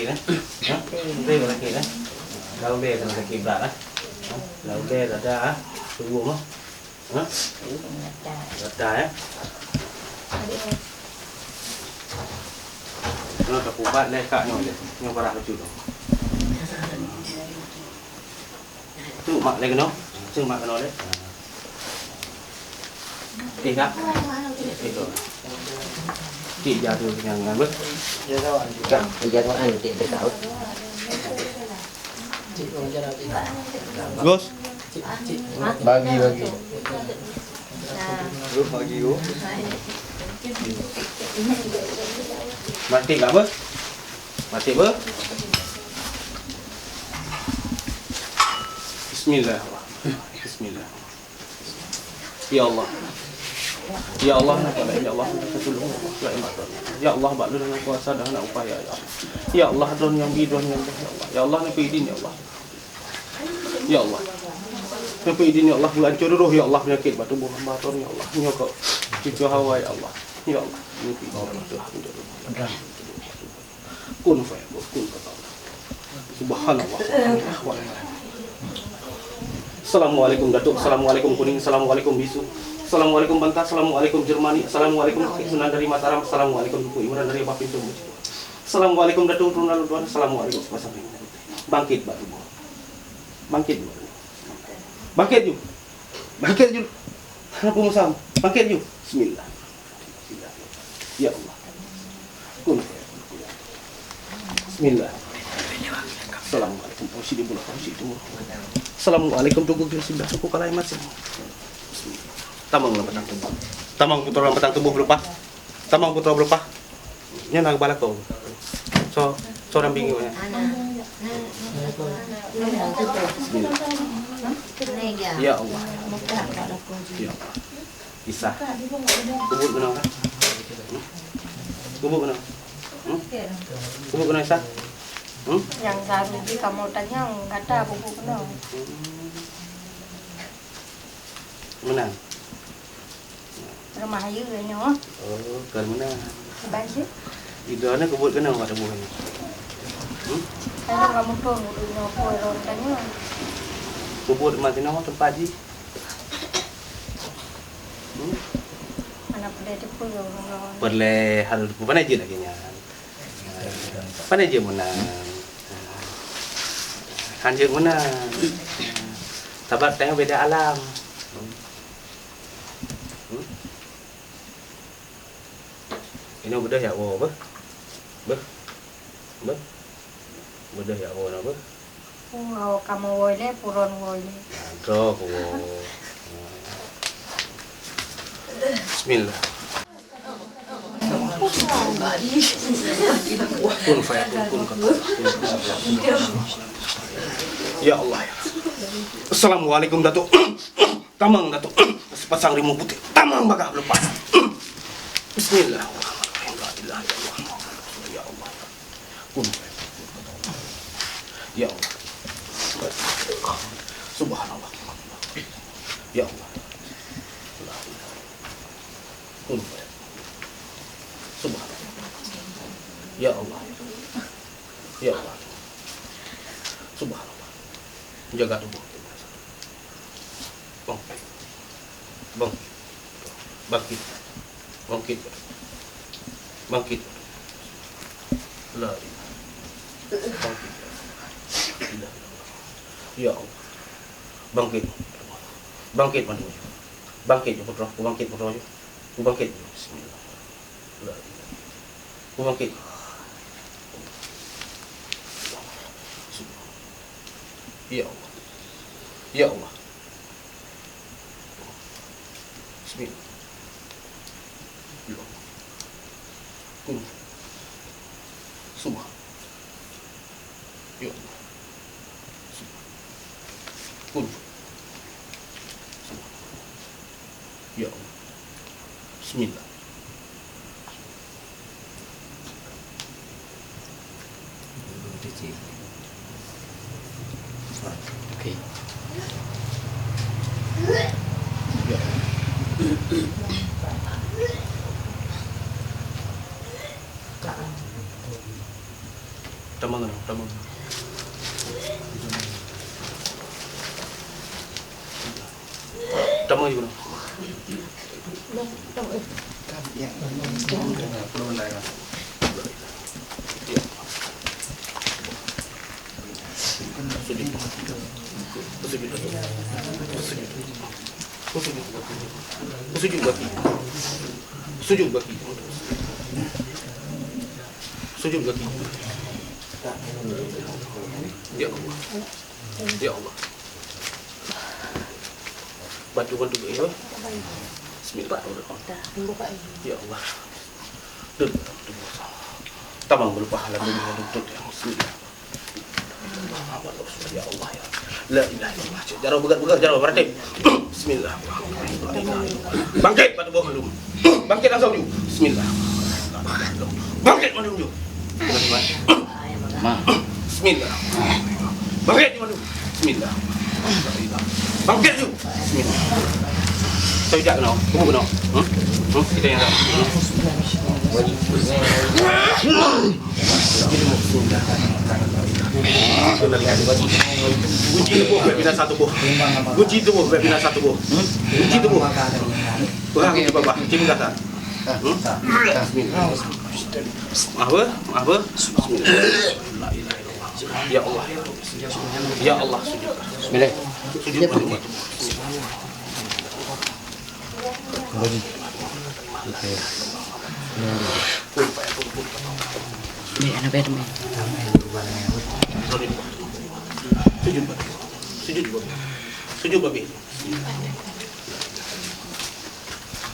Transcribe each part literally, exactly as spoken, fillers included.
Nah, ha? Beutôi, beutôi, nah. Dah ubé, dah sakét brat, nah. Ha? Dah ubé, dah, dah, ha? Tunggu, mah. Ha? Rata, eh? Nah, tak ubat lé kak nyoe lé. Nyoe parah bacut tu. Tu mak lé keunoe. Seng mak keunoe lé. Eh, kak. Eh, tu. Cik jadu nyang ngan beuh. Kak, ija Quran cik dekat. Gus. Bagi, bagi. Gus, bagi, Gus. Mati kak beuh? Mati beuh? Bismillah. Bismillah. Ya Allah. Ya Allah, na palai. Ya Allah, na tulông. Ya Allah, ya Allah, bak lôn hana kuasa dan hana upaya, ya Allah. Ya Allah, droen nyang bi, droen nyang beuh, ya Allah. Ya Allah, na peuidin, ya Allah. Ya Allah. Na peuidin, ya Allah, beuancô roh, ya Allah, peunyakét bak tuboh hamba droen, ya Allah. Nyoe keu cucu hawa, ya Allah. Ya Allah, na peuidin, ya Allah, Tuhan. Kun fayakun, kun fayakun. Subhanallah. Assalamualaikum Datuk, assalamualaikum Kuning, assalamualaikum Bisu, assalamualaikum Banta, assalamualaikum Jermani, assalamualaikum Kakek Sunan dari Mataram, assalamualaikum Teungku Imran dari Abah Pintu Muji. Assalamualaikum Datuk Tuan Lalu Tuan, assalamualaikum sepasang ringan. Bangkit bak tuboh. Bangkit bak tuboh. Bangkit ju. Bangkit ju. Hana peue musam. Bangkit ju. Bismillah. Ya Allah. Kun. Bismillah. Assalamualaikum. Assalamualaikum Teungku Ginting Sindah suku Kalai Masing. Tamong lam batang tuboh. Tamong putroe lam batang tuboh beulupah. Tamong putroe beulupah. Nyan na kepala kau. So, so dampingi nyan. Bismillah. Ya Allah. Ya Allah. Isa. Kubur keunoe kan? Hmm? Kubur keunoe. Hmm? Kubur keunoe Isa. Hmm? Nyang saru jih kamoe tanyong, gata kubur keunoe. Hmm. Meunan. Rumoh ayeue nyoe. Oh, kon meunan. Ban jih. Idroeneuh kubur keunoe bak tuboh nyoe. Hmm? Kalau kamoe tueng nyoe, nyoe, kubur keunoe. Kubur mantong teumpat jih. Hmm? Hana peureulèe teupeu ureueng lawan. Peureulèe hana teupeu, pane jeuet lagèe nyan. Pane jeuet meunan. Han jeuet meunan. Sabab tanyoe beda alam. Hmm? Inoe beudôh jak woe beuh. Beuh. Beuh. Beudôh jak woe na beuh. Peue kamoe woe lé, peue droen woe lé. Droe kuwoe. Bismillah. Kun fayakun, kun fayakun. Ya Allah, ya. Assalamualaikum, Datuk. Tamong, Datuk. Sepasang rimueng putéh. Tamong bagah beulupah. Bismillahirrahmanirrahim. La ilaha illallah Muhammadur Rasulullah. Ya Allah. Kun fayakun. Ya Allah. Subhanallah. Ya Allah. La ilaha illallah. Kun fayakun. Subhanallah. Ya Allah. Ya Allah. Subhanallah. Jaga tuboh. Bangkit. Bang-, bangkit. Bangkit. Bangkit. La ilaha. Bangkit. La ilaha illallah. Ya Allah. Bangkit. Bangkit, Mak. Bangkit, putroe. Bangkit, putroe. Bangkit. Bismillah. La ilaha. Bangkit. Ya Allah. Ya Allah. Bismillah. Ya Allah. Kun. Subhan. Ya Allah. Subhan. Kun. Subhan. Ya Allah. Bismillah. Oke. Ya. Tamong Sujud bagi. Sujud bagi. Sujud bagi. Ya Allah. Ya Allah. Bantu, bantu, ya. Bismillah. Ya Allah. Tamang meulumpah lam dunia lutut, ya. Bismillah. Ya Allah, ya. La ilaha illallah. Jaroe beugat-beugat, jaroe beurat. Bismillah. Bangkit, batu boh lom. Bangkit langsung ju. Bismillah. Bangkit mandum ju. Ma. Bismillah. Bangkit mandum. Bismillah. Bangkit ju. Bismillah. Saya jak kenal. Kamu kenal. Hmm? Hmm? Kita yang tak. Kunci tubuh, bina satu boh. Kunci tubuh, bina satu boh. Kunci tubuh. Tuhan, kunci Bapa. Kunci mengata. Hmm? Maaf, maaf. Bismillah. Ya Allah. Ya Allah, sujud. Bismillah. Sujud. Ni, anak bed, ni. Sujud, Pak. Sujud, Pak. Sujud, Pak. Sujud, Pak.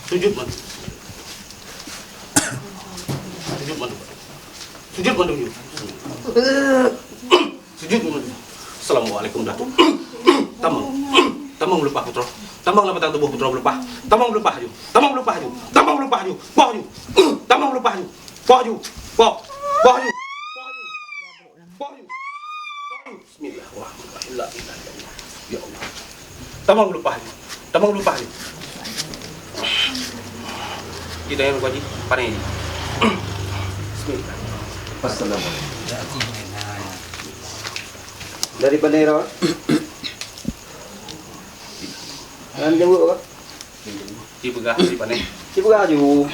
Sujud, Pak. Sujud, Pak. Sujud, Pak. Assalamualaikum, Datuk. Tamong. Tamong meulumpah, Putroe. Tamong lam batang tuboh, Putroe, meulumpah. Tamong meulumpah ju. Tamong meulumpah ju. Tamong meulumpah ju. Poh ju. Tamong meulumpah ju. Poh ju. Poh ju. Poh ju. Poh ju. Bismillahirrahmanirrahim. La ilaha illallah. Ya Allah. Tamong meulumpah ju. Tamong meulumpah ju. Kita yang kaji, panen. Bismillah. Assalamualaikum. Dari Panera. Nyan jaweueb apa? Ci peugah, ci panen. Ci peugah ju.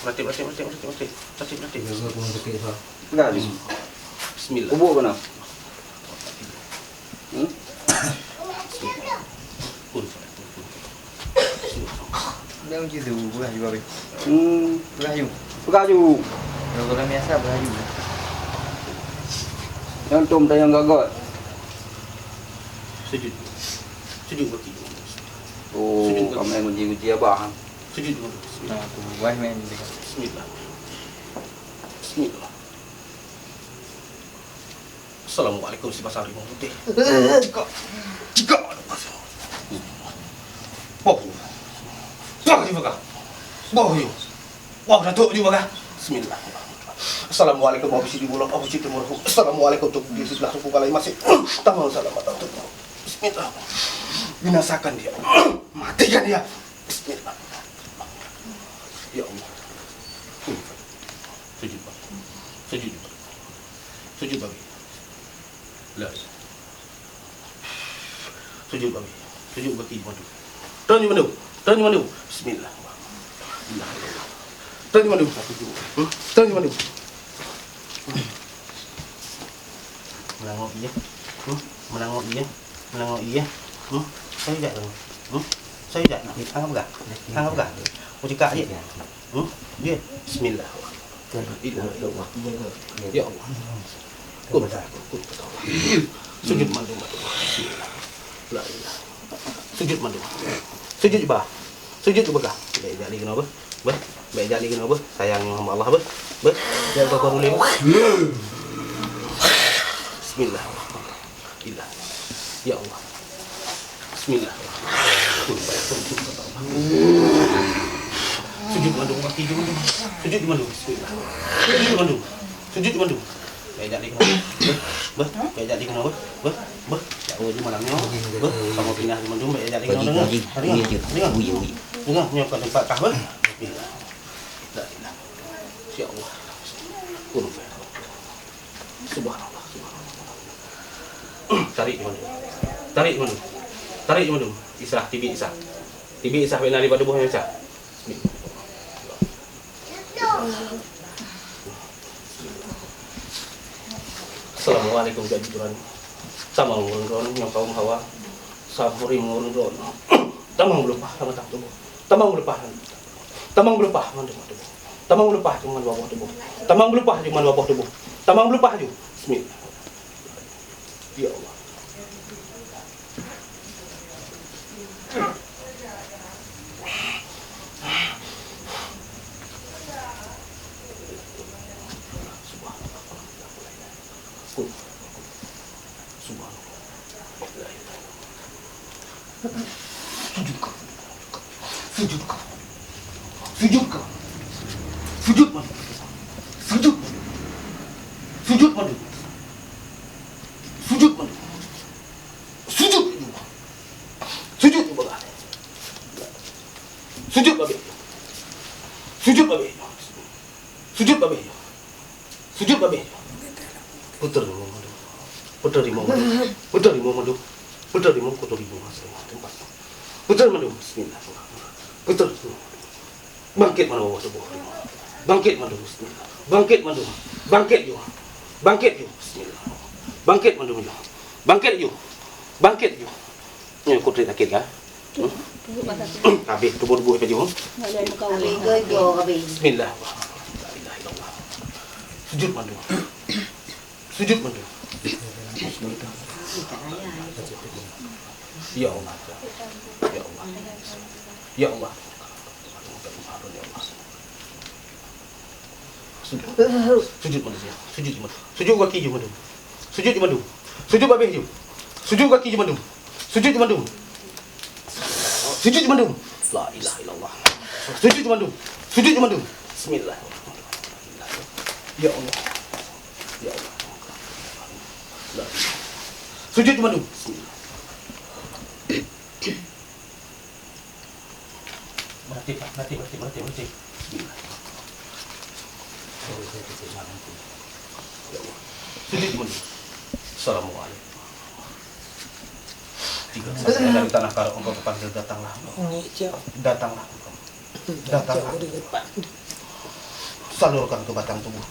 Ratik, ratik, ratik, ratik, ratik. Ratik, ratik. Peugah ju. Bismillah. Ubuk keunoe. Hmm? Kun. Dia macam tu, peugah ju habis. Hmm. Peugah ju. Peugah ju. Kalau orang biasa, peugah ju. Jangan tom tayang gagot. Sujud. Sujud bagi. Oh, sujud bagi. Kamu yang uji-uji abah. Sujud dulu. Nah, aku buat main dia. Bismillah. Bismillah. Assalamualaikum, si pasar limau putih. Cika. Cika. Boh. Boh, si peugah. Boh, yo. Boh, Datuk, ju peugah. Bismillah. Assalamualaikum, Abu Sidi Bulok, Abu Sidi Murhum. Assalamualaikum, Tuk Budi, sebelah suku Kalai Masih. Tamong salam, Datuk. Bismillah. Binasakan dia. Matikan dia. Bismillah. Ya Allah. Sujud, Pak. Sujud, Pak. Sujud, Pak. La. Sujud, Pak. Sujud, Pak. Sujud, Pak. Tanya mana? Tanya mana? Bismillah. Tanya mana? Hmm? Tanya mana? Meulangok ié. Hmm? Meulangok ié. Meulangok ié. Hmm? Saya jak tu. Hmm? Saya jak. Angah peugah. Angah peugah. Aku cekak je. Hmm? Dia. Bismillah. Ya Allah. Kun. Sujud mandum. Bismillah. La ilaha. Sujud mandum. Sujud bah. Sujud bah. Bèk jak lé keunoe beuh. Beuh. Bèk jak lé keunoe beuh. Sayang nyoe hamba Allah beuh. Beuh. Jak keu ulèe beuh. Bismillah. Ilah. Ya Allah. Bismillah. Sujud mandum, kaki mandum. Sujud mandum. Bismillah. Sujud mandum. Sujud mandum. Bèk jak lé keunoe. Beuh, beuh, bèk jak lé keunoe, beuh, beuh, beuh. Jak uji malam nyoe. Beuh, kamoe pinah mandum, bèk jak lé keunoe. Dengar, dengar, dengar. Dengar, nyoe bukan tempat kah, beuh. Bismillah. La ilaha. Ya Allah. Subhanallah, subhanallah. Tarik di mana? Tarik di mana? Tarék mandum. Isah, tibi isah. Tibi isah bèk na di bak tuboh nyan isah. Assalamualaikum, jak jujur. Tamong ureueng droeneuh nyoe kaum Hawa. Saburi ureueng droeneuh. Tamong beuleupah lam batang tuboh. Tamong beuleupah. Tamong beuleupah mandum tuboh. Tamong beuleupah cuma dua boh tuboh. Tamong beuleupah cuma dua boh tuboh. Tamong beuleupah ju. Bismillah. Ya Allah. Sujud kah? Sujud kah? Sujud kah? Sujud mandum. Sujud mandum. Sujud mandum. Sujud mandum. Sujud mandum. Sujud mandum. Sujud babeh. Sujud babeh. Sujud babeh. Sujud babeh. Putar limong mandum. Putar limong mandum. Putar limong mandum. Putar limong, putar limong. Putar mandum. Bismillah. Putar. Bangkit mandum tuboh. Bangkit mandum. Bismillah. Bangkit mandum. Bangkit ju. Bangkit ju. Bismillah. Bangkit mandum ju. Bangkit ju. Bangkit ju. Nyoe kutri sakit kah? Hmm? Habéh tuboh-tuboh baju. Habéh geujo, habéh. Bismillah. La ilaha illallah. Sujud mandum. Sujud mandum. Ya Allah. Ya Allah. Ya Allah. Sujud. Sujud mandum. Sujud mandum. Sujud kaki ju mandum. Sujud ju mandum. Sujud babeh ju. Sujud kaki ju mandum. Sujud ju mandum. Sujud ju mandum. La ilaha illallah. Sujud ju mandum. Sujud ju mandum. Bismillah. Ya Allah. Ya Allah. La ilaha. Sujud ju mandum. Bismillah. Berhenti, Pak. Berhenti, berhenti, berhenti, berhenti. Bismillah. Sujud dulu. Assalamualaikum. Tiga saya dari tanah karok engkau kupanggil, datanglah. Datanglah. Datanglah. Salurkan ke batang tubuh.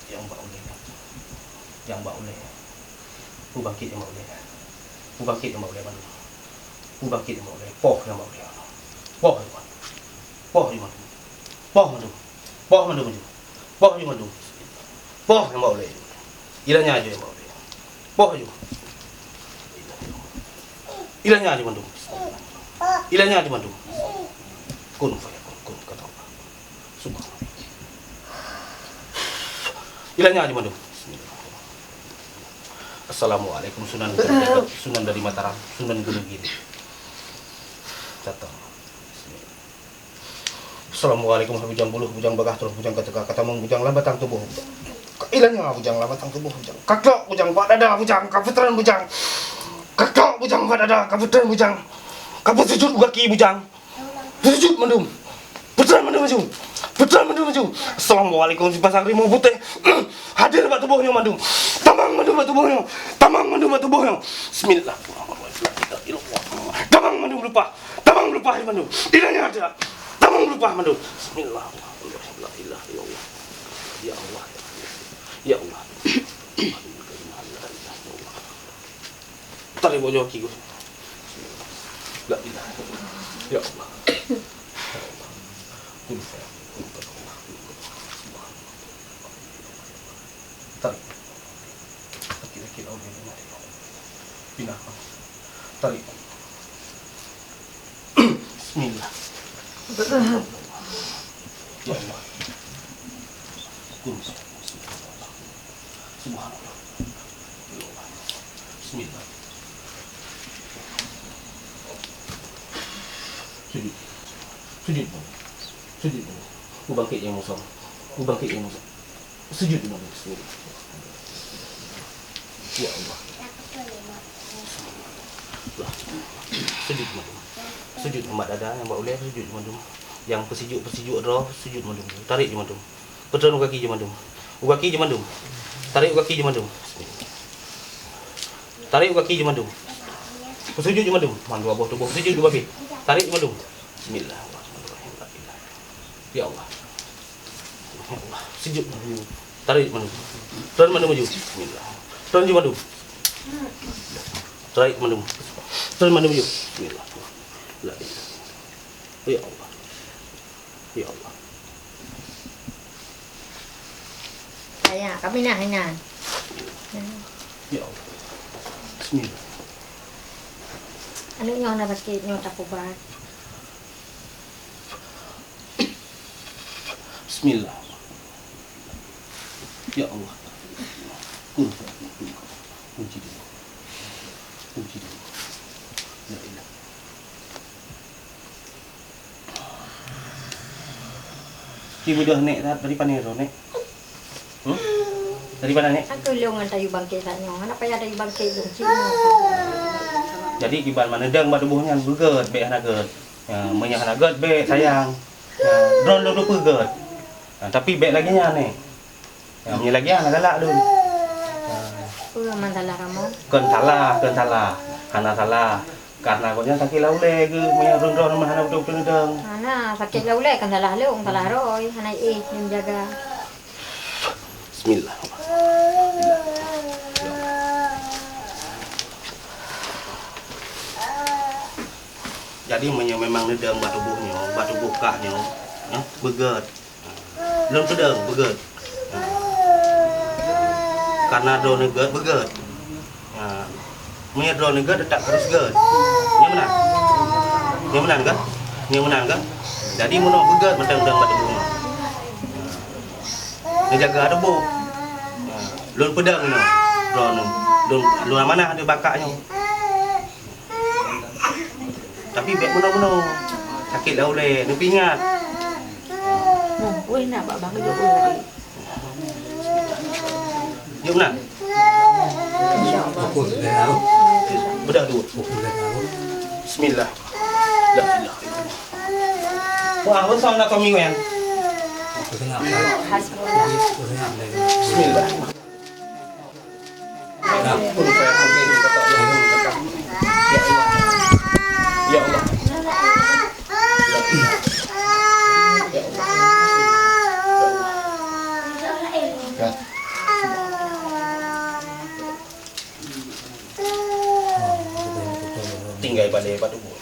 Nyang bak ulèe. Nyang bak ulèe. Peubangkit nyang bak ulèe. Peubangkit nyang bak ulèe mandum. Peubangkit nyang bak ulèe. Poh nyang bak ulèe. Poh nyang bak ulèe. Poh nyang mandum. Poh mandum. Poh mandum ju. Poh ju mandum. Poh nyang bak ulèe. Ilanya ju nyang bak ulèe. Poh ju. Ilanya ju mandum. Ilanya ju mandum. Kun fayakun, kun kata Allah. Subhanallah. Ilanya ju mandum. Assalamualaikum, Sunan Kalijaga, Sunan dari Mataram, Sunan Gunung Giri. Datang. Assalamualaikum, hai bujang buluh, bujang bagaih troh, bujang ka teuka, ka tamong bujang lam batang tuboh. Ilanya bujang lam batang tuboh, bujang. Ka klok bujang bak dada, bujang. Ka peutren bujang. Ka klok bujang bak dada, ka peutren bujang. Ka peusujut u gaki bujang. Peusujut mandum. Peutren mandum maju. Peutren mandum maju. Assalamualaikum, sipasang rimueng putéh. Hadir bak tuboh nyoe mandum. Tamong mandum bak tuboh nyoe. Tamong mandum bak tuboh nyoe. Bismillahirrahmanirrahim. La ilaha illallah. Tamong mandum leupah. Tamong beuleupah mandum. Ilanya ada. Tamong beuleupah mandum. Bismillah. La ilaha illallah. Ya Allah. Ya Allah. Tarik bojo kigu. La ilaha illallah. Ya Allah. Ya Allah. Kun fayakun. Kun fayakun. Tarik. Sakit-sakit Allah yang ada. Pindah. Tarik. Bismillah. Ya Allah. Kun. Subhanallah. Ya Allah. Bismillah. Sujud. Sujud. Sujud. Ku bangkit nyang musom. Ku bangkit nyang musom. Sujud mandum, bismillah. Ya Allah. Lah. Sujud mandum. Sujud mandum, dada nyang bak ulèe sujud mandum. Nyang peusijuek-peusijuek droe, sujut mandum. Tarek jih mandum. Peutreun u gaki jih mandum. U gaki jih mandum. Tarek u gaki jih mandum. Tarek u gaki jih mandum. Peusujut jih mandum. Mandum boh tuboh. Sujut dua bit. Tarek jih mandum. Bismillahirrahmanirrahim. La ilaha. Ya Allah. Ya Allah. Sujut mandum. Tarek mandum. Treun mandum maju. Bismillah. Treun jih mandum. Tarek mandum. Treun mandum maju. Bismillah. La ilaha. Ya Allah. Ya Allah. Ayah, kami nah inan. Ya Allah. Bismillah. Aneuk nyoe na sakét, nyoe tapubat. Bismillah. Ya Allah. Kun fayakun, kun fayakun. Kunci dulu. Kunci dulu. La ilaha. Ci beudôh, Nek, dari pane droe, Nek? Hmm? Dari pane, Nek? Aku lôn ngon tayue bangke tanyoe. Hana payah tayue bangke lôn, cit nyoe. Jadi, kiban maneudang bak tuboh nyan beugét, bék hana gét. Ya, meunyoe hana gét, bék sayang. Ya, droe lôn peugét. Ya, tapi bék lagée nyan, Nek. Ya, meunyoe lagée hana galak lôn. Peue man salah kamoe? Kon salah, kon salah. Hana salah. Karena gobnyan sakét lam ulée geuh, meunyoe rhung droe meuhana beutôi-beutôi neudong. Hana, sakét lam ulée kon salah lôn, salah droe, hana éh lôn jaga. Bismillah. Jadi, meunyoe memang neudong bak tuboh nyoe, bak tuboh kak nyoe, eh, beugét. Lôn peudong beugét. Karena droeneuh gét beugét. Meunyoe droeneuh gét, teutap harôh gét. Nyo meunan? Nyo meunan kan? Nyo meunan kan? Jadi, meunoe beugét mantong dong bak tuboh nyoe. Neujaga tuboh. Lôn peudong nyoe. Droeneuh. Lôn, lôn amanah di bak kak nyoe. Tapi bék meunoe-meunoe. Sakét lam ulée, neupeuingat. Nah, wéh na bak bang jok wéh lagi. Jok na. Beudôh dua. Bismillah. La ilaha illallah. Wah, beusang na kami, Wen. Bismillah. Ya Allah. Ya Allah. Tinggai balée bak tuboh.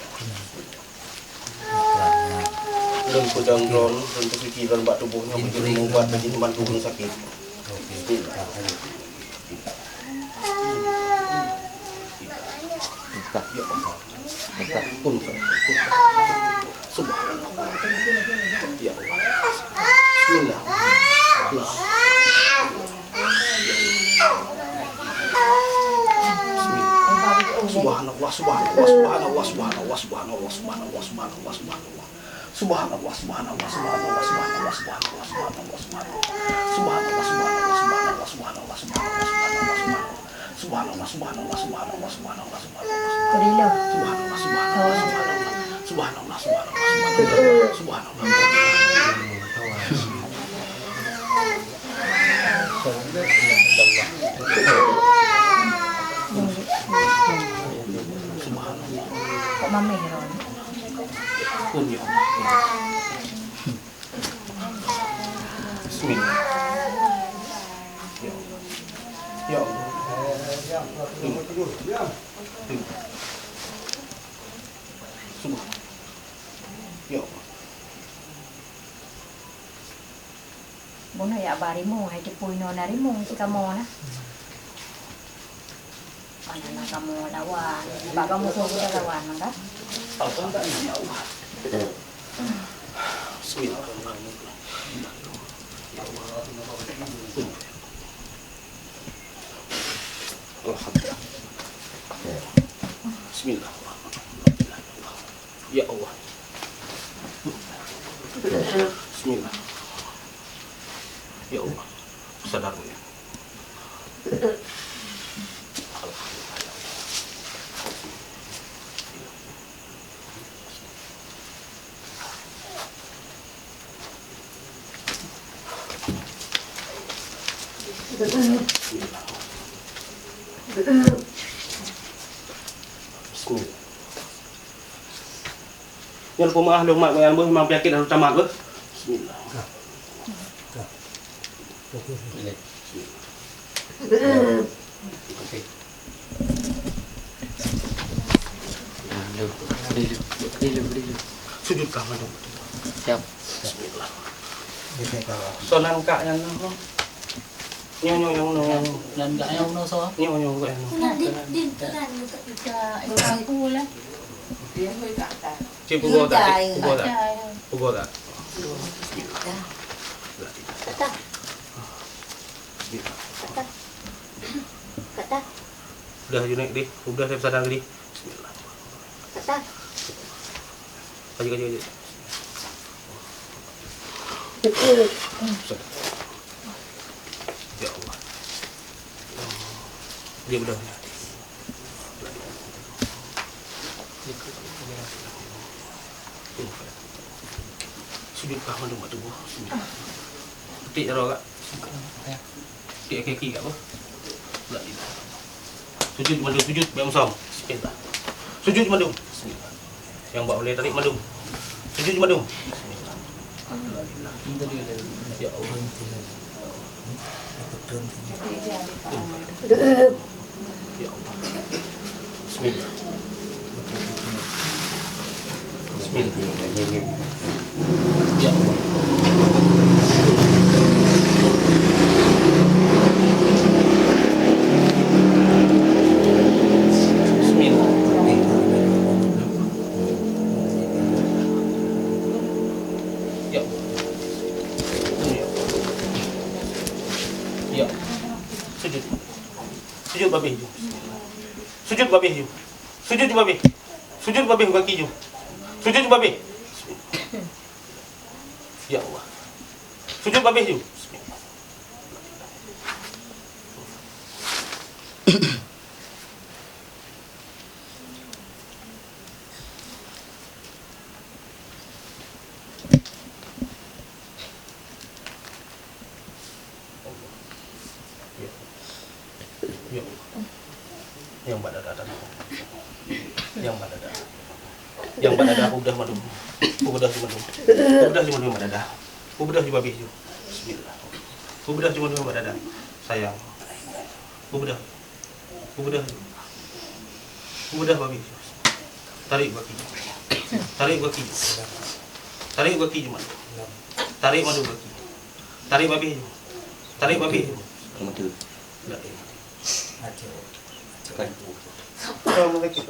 Lôn peudong droeneuh, lôn peusuci droeneuh bak tuboh nyoe, beujeuet meuubat, beujeuet bantu ureuëng sakét. Subhanallah. Ya Allah. Bismillah. Subhanallah, subhanallah, subhanallah, subhanallah, subhanallah, subhanallah, subhanallah, subhanallah. Subhanallah, subhanallah, subhanallah, subhanallah, subhanallah, subhanallah, subhanallah. Subhanallah, subhanallah, subhanallah, subhanallah, subhanallah, subhanallah. Subhanallah, subhanallah, subhanallah, subhanallah, subhanallah, subhanallah. Subhanallah, subhanallah, subhanallah. Subhanallah, subhanallah, subhanallah, subhanallah. Subhanallah. Kok mameh ron? Pun ya Allah. Bismillah. Ya Allah. Ya Allah. Subhanallah. Ya Allah. Bunoe ya ba rimueng, hai teupeu inoe na rimueng sikamoe na. Mana na kamoe lawan? Bak kamoe suruh kita lawan, maka. Alhamdulillah, ya Allah. Bismillahirrahmanirrahim. Ya Allah. Alhamdulillah. Bismillahirrahmanirrahim. Ya Allah. Bismillah. Ya Allah. Sadar, ya. Alhamdulillah, ya Allah. Bismillah. Nyan peumaah lôn mat nyan beuh, memang penyakit harus tamat beuh. Bismillah. Sujud kah mandum. Siap. Bismillah. Sonan kak nyan. Nyoe, nyoe, nyoe, nyoe. Nan gak nyoe, nyoe, so. Nyoe, nyoe, nyoe. Nah, din, din, tekan, tekan. Cik, pukul tak? Cik, pukul tak? Pukul tak? Kata. Kata. Kata. Udah, you naik deh. Udah, saya pesan deh. Bismillah. Kata. Kaji, kaji, kaji. Ya Allah. Dia udah. Sujud kah mandum mak tubuh. Petik jaroe kak. Petik kaki kak apa? Sujud mandum, sujud, bèk musam. Bismillah. Sujud mandum. Bismillah. Nyang bak ulèe tarék mandum. Sujud mandum. Ya Allah. Ya Allah. Bismillah. Bismillah. Ya Allah. Bismillah. Ya Allah. Ya Allah. Sujud. Sujud babeh ju. Sujud babeh ju. Sujud ju babeh. Sujud babeh kaki ju. Sujud ju babeh. Ya Allah. Sujud babeh ju. Ya Allah. Nyang bak dada, dada. Nyang bak dada. Nyang bak dada, peubeudôh mandum. Peubeudôh mandum. Peubeudôh mandum bak dada. Peubeudôh babeh ju. Bismillah. Peubeudôh mandum bak dada. Sayang. Peubeudôh. Peubeudôh. Peubeudôh babeh. Tarék kaki. Tarék kaki. Tarék kaki ju mandum. Tarék mandum kaki. Tarék babeh ju. Tarék babeh ju. Assalamualaikum.